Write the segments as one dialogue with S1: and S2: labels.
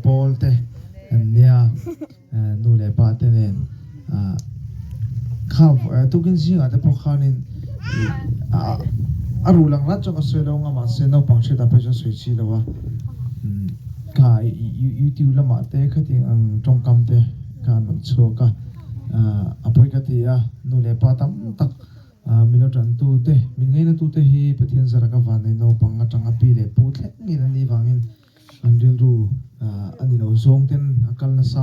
S1: pawl te an nia nu leh pa te nen kha tukin zingah te pawh khanin a ruh lang rat chuan ka sawi lo ang a mahse naupang hriatah phei chuan sawi chi lo a kha youtube lamah te khatiang ang tawngkam te kha an rawn chhuak a a pawi ka ti a nu leh pa tam tak Milo tantute, min ngainatute hi Pathian zara ka vanei naupang atanga pi leh pu thleng ngei an nih vangin an rilru a ni lo zawng ten a kal nasa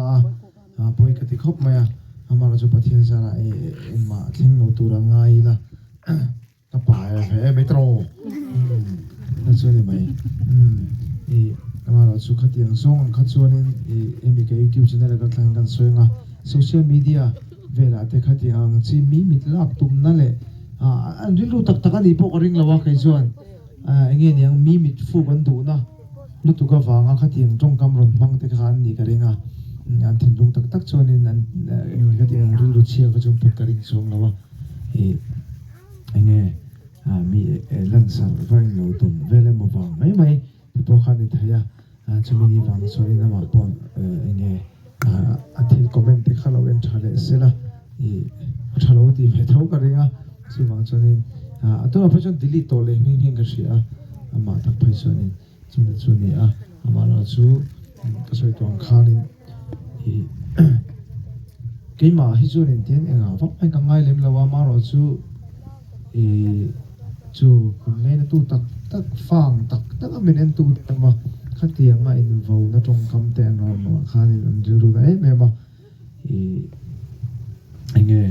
S1: a, pawi ka ti khawp mai a, amaherawhchu chu Pathian zara engmah thleng lo tura ngai ila ka pa e ve mai tawh na chu a ni mai. Amaherawhchu khatiang zawng ang kha chuanin hemi ka youtube channel a kalthlangin kan sawi ang a, social media Velah te kha tih ang chi mi mit lak tumna leh an rilru tak tak a nih pawh ka ring lo a kei chuan eng nge niang mi mit fuk an duhna lutuk avanga khatiang tawngkam rawn hmang te kha an nih ka ring a, an thinlung tak tak chuanin an eng nge khatiang rilru chhia kha chu an put ka ring chuang lo a ih eng nge mi lansarh va englo tum vel emaw vang mai mai. Ti pawh kha a ni thei a, chumi ni vang chuanin amah pawh eng nge a thil comment te kha lo en tha leh se la, ih a tha lo tih ve tho ka ring a, chuvang chuanin a tunah phei chuan delete tawh leh nghing nghing ka hria a, amah tak phei chuanin chumi chu a ni a, amah erawh chu ka sawi tawh ang khanin ih keimah hi chuan engtin engah vak mai ka ngai lem lo a, amaherawh chu ih. Chu min ngainatu tak tak, fang tak tak a min entu te awm a, khatianga invauna tawngkam te an rawn awmah khanin an rilru na em em a, ih enge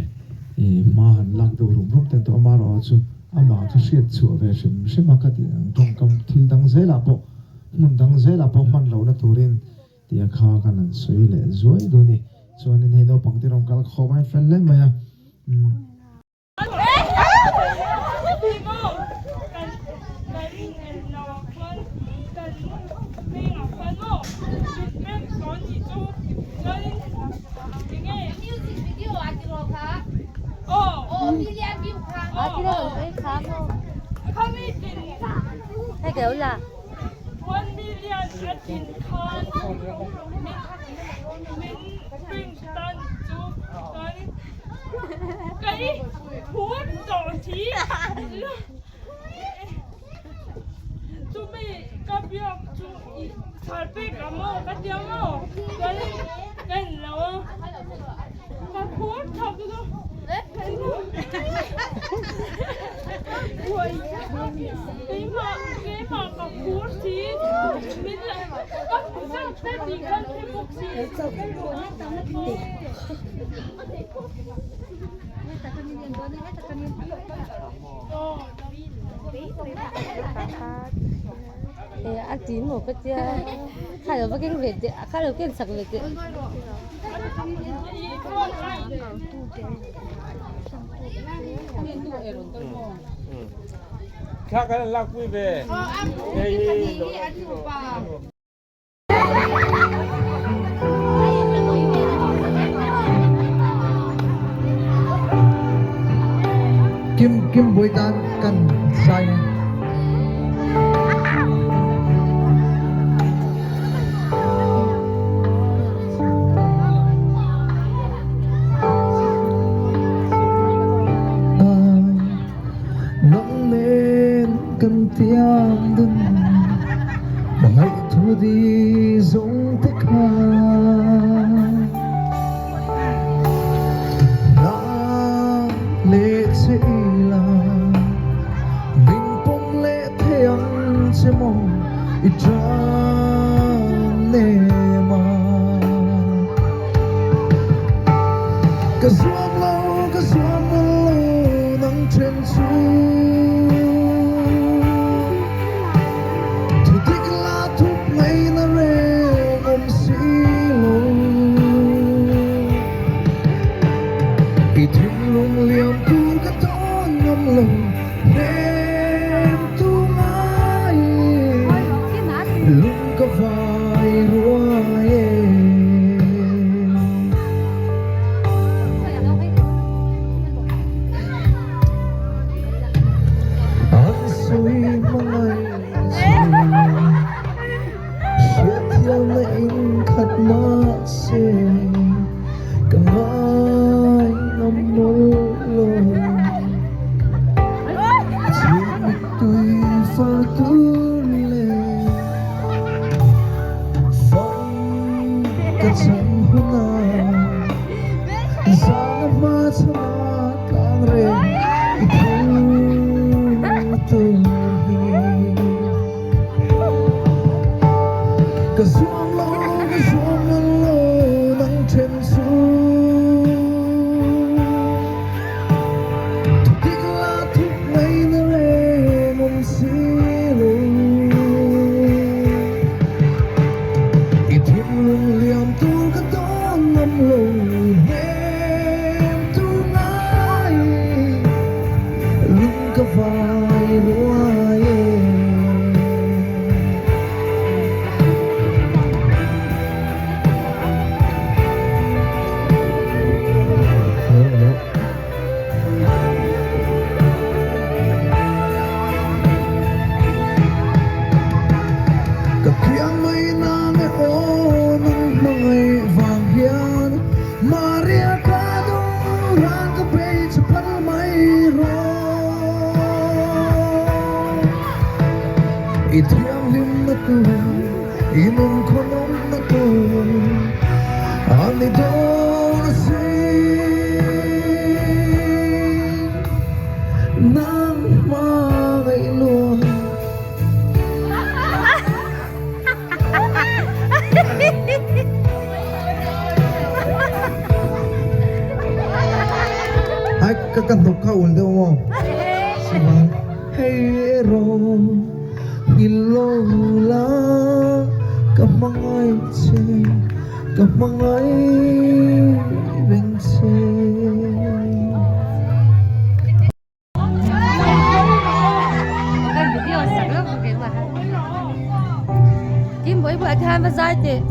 S1: ih hma han lak deuh rum rum te an tawh a, amaherawhchu chu amah kha hriat chhuah ve hrim hrim a, khatiang ang tawngkam thil dang zelah pawh hmun dang zelah pawh hman lohna turin tia kha kan han sawi leh zuai duh a ni. Chuanin hei naupang te rawn kal khawm a, fel hle mai a.
S2: A ti maw ka tia kha lo va keng ve teh kha lo ken sak ve teh.
S1: Kim Kim buai tan kan sai. Nang nen kan tiam dun Hmangaih thu di zawng te kha La leh che ila Min pawm leh thei ang che maw I tan em a Ka zuam lo ka zuam lo nang then chu Thu dik la thup mai na reng. na in khat mahse ka ngai ngam mawlh lo. Chhip mittui far tur leh fang ka chan hunah zana hma chhana tlang reng i phur tur hi. Ka zuam lo, ka zuam lo lo nang then chu. Thudik la thuk mai na reng awm si lo. I thinlung liam tur ka dawn ngam lo hnem tur ngai lung ka vai ruai e. Ka khiang mai na le aw nang hmangaih vang hian Maria ka duh ran ka bei che phal mai rawh. I thianghlim na tur, i nunkhawlawm na tur a ni dawn a si. Nang hmangaih luan. Ai ka ka hnawk kha ul deuh maw? Sivan. Hei erawh ngil lo la ka hmangaih che, ka hmangaih reng che.
S2: Kim bawih bulah te hian va zai teh.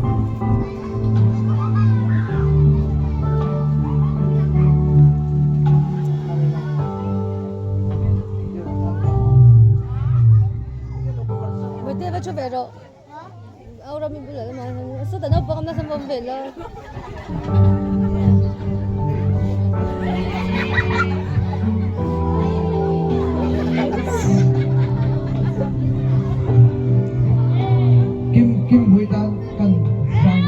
S2: Bawihte va thu ve rawh. Au ram in bulah lamah hian sawtah naupang awm nasa awm ve lo.
S1: Kim Kim Hui tan kan sang.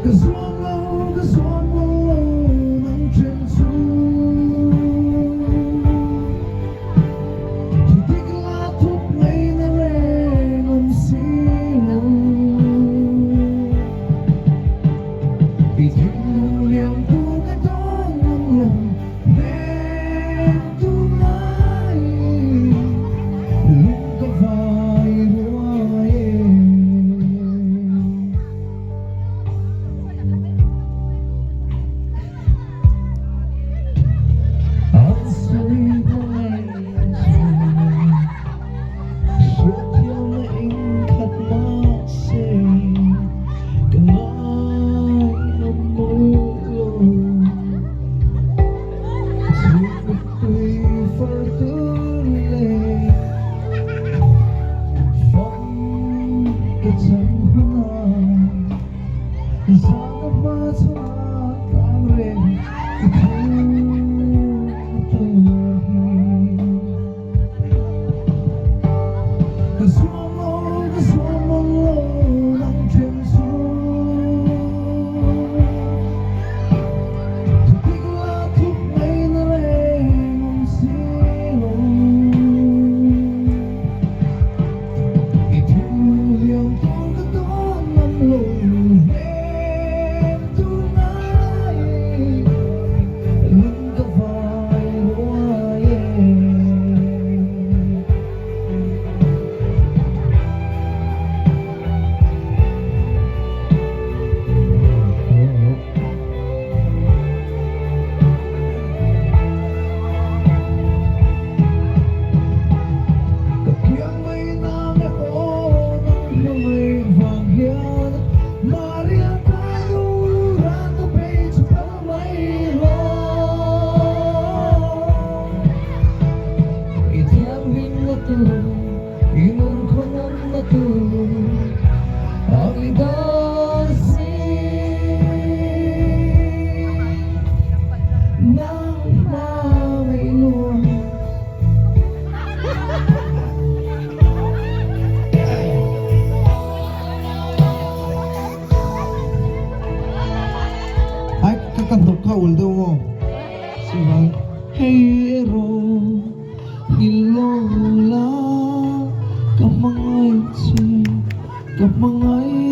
S1: Ka zuam lo, ka zuam lo, nang then chu. Hei erawh nghilh lo la, ka hmangaih che, ka hmangaih.